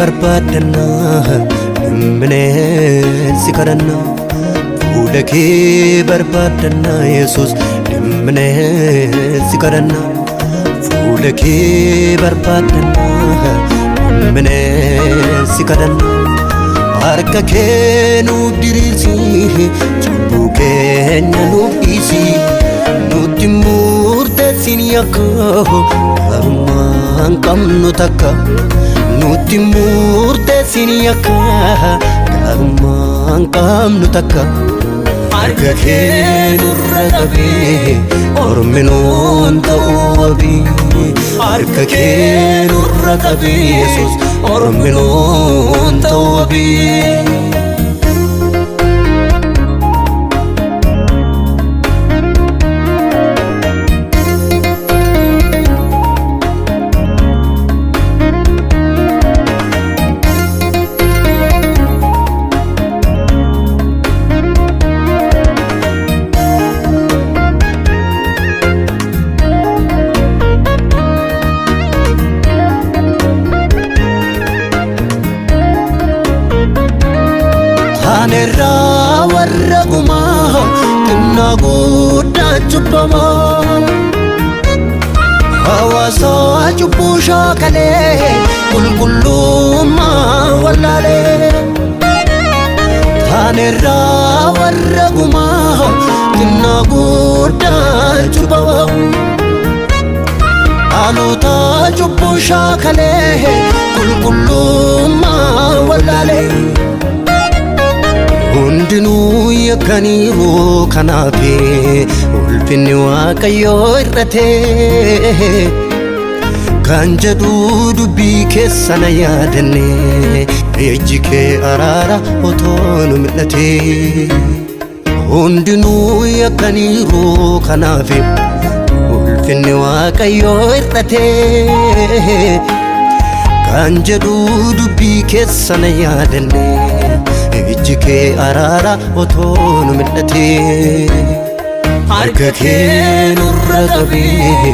barbaadannaa, dhimminee si kadhannaa. Fuula kee barbaadannaa, Yesuus, dhimminee si kadhannaa. Fuula kee barbaadannaa, dhimminee si kadhannaa. Harka kee nuuf diriirsi, cubbuu keenya nuuf dhiisi. Nutti murteessin yakka, gaarummaan qabnu takka. Nutti murteessin yakka, gaarummaan qabnu takka. Harka kee nurra qabee, ormi nuun ta'uu wabii. Harka kee nurra qabee, Yesuus, ormi nuun ta'uu wabii. Taanerraa warra gumaa, xinnaa guddaa cubbamaa. Hawaasa cubbuu shaakalee, qulqullummaa wallaalee. Taanerraa warra gumaa, xinnaa guddaa cubbamaa. Dhaloota cubbuu shaakalee, qulqullummaa wallaalee. Hundinuu yakkaniiru, kanaaf ulfinni Waaqayyoo irratee kan jedhu dubbii keessana yaadanne, ijji kee araara otoo nu mil'ate. Hundinuu yakkaniiru, kanaaf ulfinni Waaqayyoo irratee kan jedhu dubbii keessana yaadanne, ijji kee araara otoo nu mil'ate. Harka kee nurra qabee,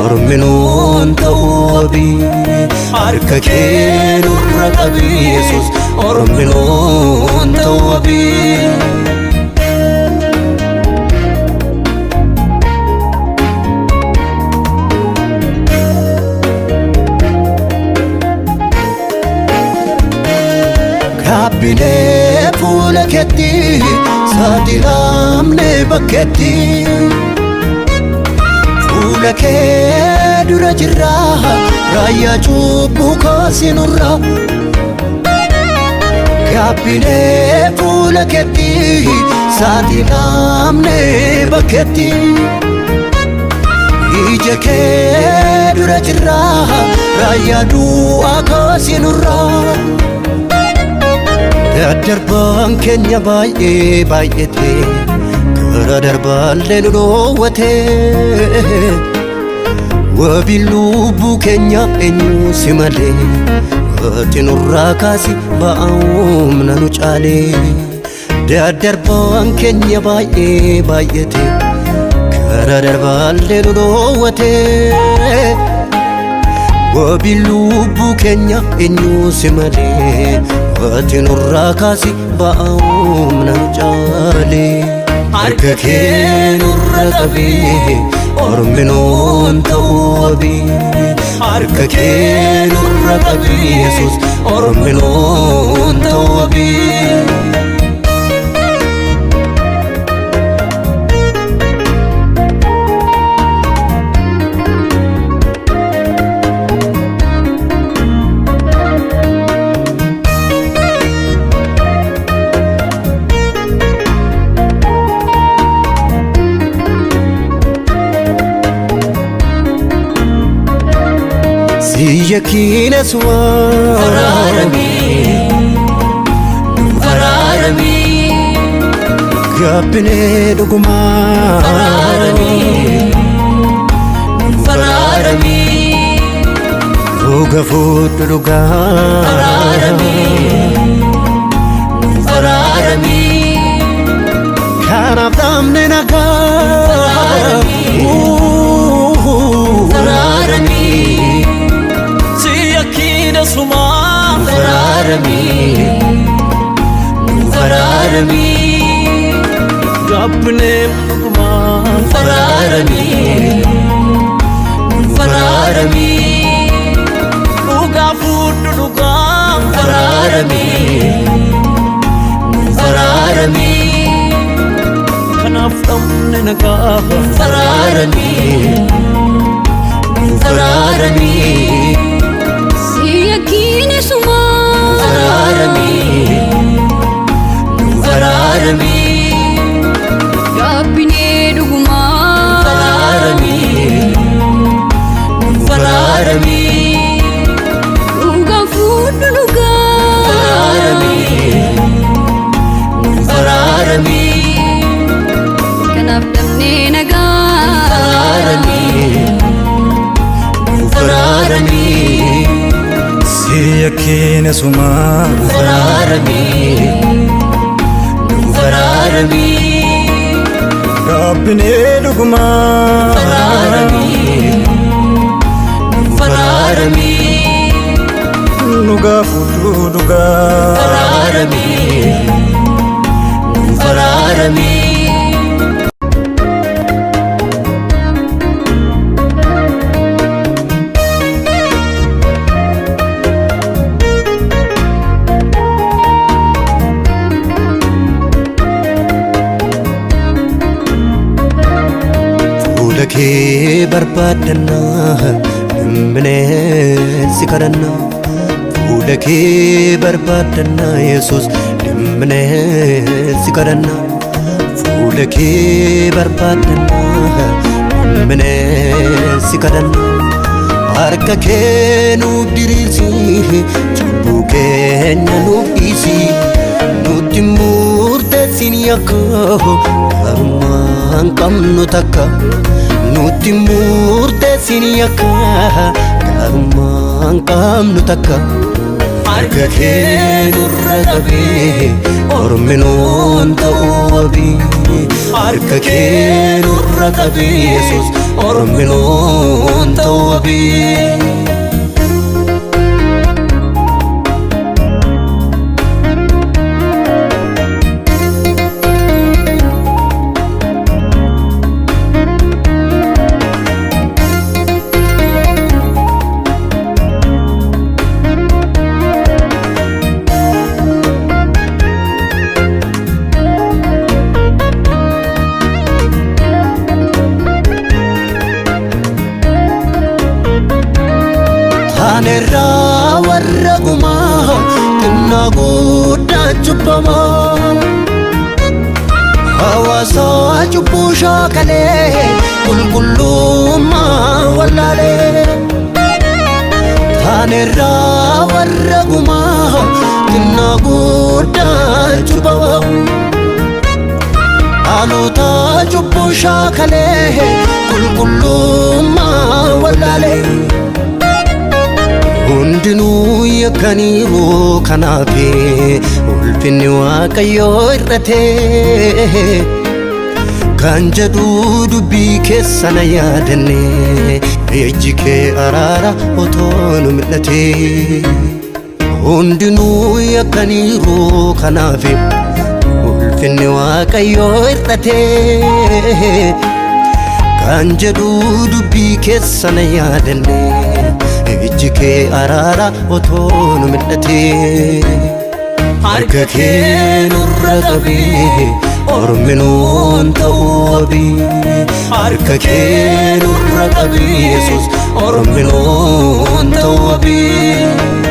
ormi nuun ta'uu wabii. Harka kee nurra qabee, Yesuus, ormi nuun ta'uu wabii. Gaabbinee fuula keetti, saaxilamnee bakkeetti. Fuula kee dura jirra, raayyaa cubbuu kaasinurra. Gaabbinee fuula keetti, saaxilamnee bakkeetti. Ija kee dura jirra, raayyaa du'aa kaasinurra. Daddarbaan keenya baay'ee baay'ate, karaa darbaallee nu dhoowwate. Wabiin lubbuu keenya eenyu si malee? Ati nurraa kaasi ba'aa humna nu caalee. Daddarbaan keenya baay'ee baay'ate, karaa darbaallee nu dhoowwate. Wabiin lubbuu keenya eenyu si malee? Ati nurraa kaasi ba'aa humna nu caalee. Harka kee nurra qabee, ormi nuun ta'uu wabii. Harka kee nurra qabee, Yesuus, ormi nuun ta'uu wabii. Siyya kiines waan Araaramii, nuuf araaramii, gaabbinee dhugumaa. Araaramii, nuuf araaramii, Dhuga fuudhu dhugaa. Araaramii, nuuf araaramii, Kanaaf dhabne nagaa. Araaramii. Araaramii, Si yakkiina sumaa. Araarami, nuuf araarami. Gaabbinee dhugumaa. Nuuf araarami, nuuf araarami. Dhugaa fuudhu dhugaa. Nuuf araarami, nuuf araarami. Kanaaf dhabne nagaa. Nuuf araarami, nuuf araarami. Si yakkiin sumaa. Araarami, nuuf araarami. Gaabbinee dhugumaa. Araarami, nuuf araarami. Dhugaa fuudhu dhugaa. Araarami, nuuf araarami. Kanaaf dhabnee nagaa. Araarami, nuuf araarami. Si yakkiin sumaa. Nuuf araarami, nuuf araarami. Gaabbinee dhugumaa. Araarami, nuuf araarami. Dhugaa fuudhu dhugaa. Araarami, nuuf araarami. Fuula kee barbaadannaa, dhimminee si kadhannaa. Fuula kee barbaadannaa, Yesuus, dhimminee si kadhannaa. Fuula kee barbaadannaa, dhimminee si kadhannaa. Harka kee nuuf diriirsi, cubbuu keenya nuuf dhiisi. Nutti murteessin yakka, gaarummaan qabnu takka. Nutti murteessin yakka, gaarummaan qabnu takka. Harka kee nurra qabee, ormi nuun ta'uu wabii. Harka kee nurra qabee, Yesuus, ormi nuun ta'uu wabii. Taanerraa warra gumaa, xinnaa guddaa cubbamaa. Hawaasa cubbuu shaakalee, qulqullummaa wallaalee. Taanerraa warra gumaa, xinnaa guddaa cubbamaa. Dhaloota cubbuu shaakalee, qulqullummaa wallaalee. Hundinuu yakkaniiru, kanaaf ulfinni Waaqayyoo hir'ate. Kan jedhu dubbii keessana yaadanne, ijji kee araara otoo nu mil'ate. Hundinuu yakkaniiru, kanaaf ulfinni Waaqayyoo hir'ate. Kan jedhu dubbii keessana yaadanne, ijji kee araara otoo nu mil'ate. Harka kee nurra qabee, ormi nuun ta'uu wabii. Harka kee nurra qabee, Yesuus, ormi nuun ta'uu wabii.